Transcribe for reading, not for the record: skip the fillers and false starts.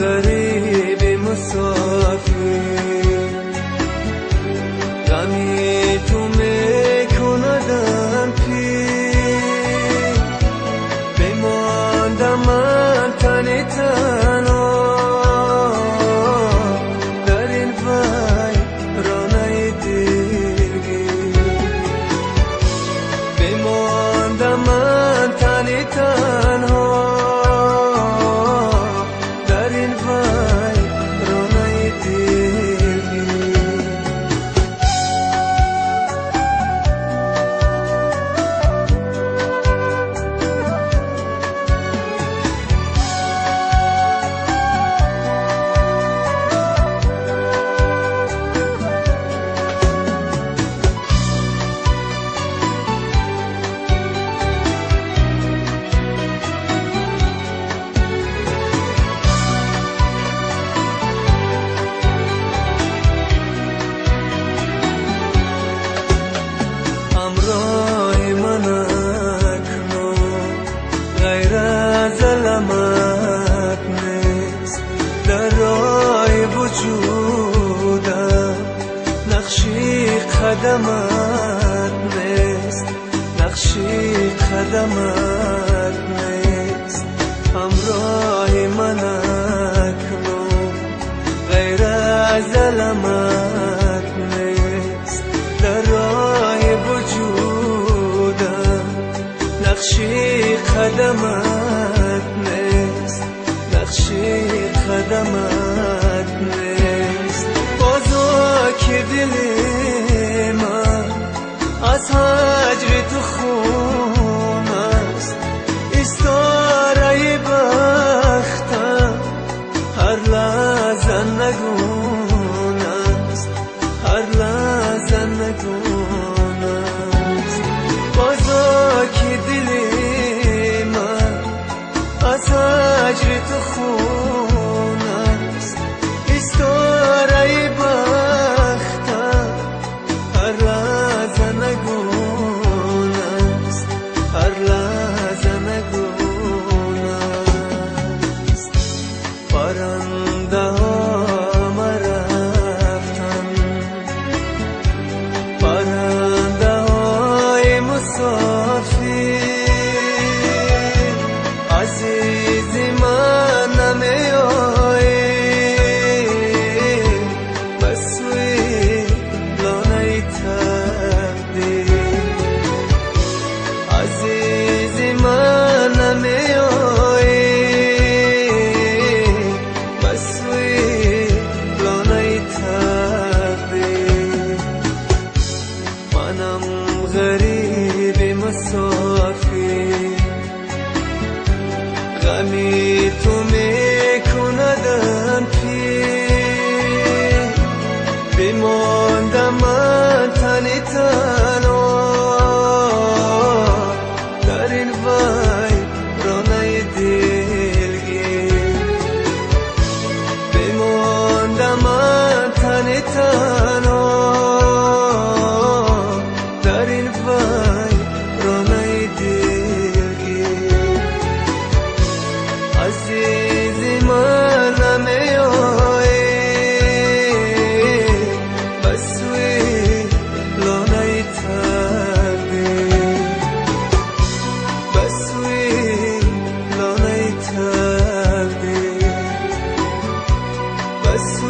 غریب مسافر غمی تو میکندم پیر بماندم من تن تنها در این ویرانه دلگیر بماندم من تن تنها در این ویرانه دلگیر. همراه من اکنون غیر از المت نیست در راه وجودم نقشی قدمت نیست نقشی قدمت نیست. همراه من اکنون غیر از المت نیست در راه وجودم نقشی قدمت نیست نقشی قدمت نیست. بازو که دل من از هجر تو خون است استاره بختم هر لحظه نگون است هر لحظه نگون است. بازا که دل من از هجر تو خون است استاره بختم هر لحظه نگون است هر لحظه نگون است. پرنده ها مرفتن پرنده های مسافر عزیز من نمی آیی به سوی لانه تقدیر عزیز من نمی آیی به سوی لانه تقدیر. منم غریب مسافر غمی تو میکندم پیر بماندم من تن تنها در این ویرانه دلگیر بماندم من تن تنها در این ویرانه دلگیر. عزیز من نمی آیی به سوی لانه تقدیر به سوی لانه تقدیر به سوی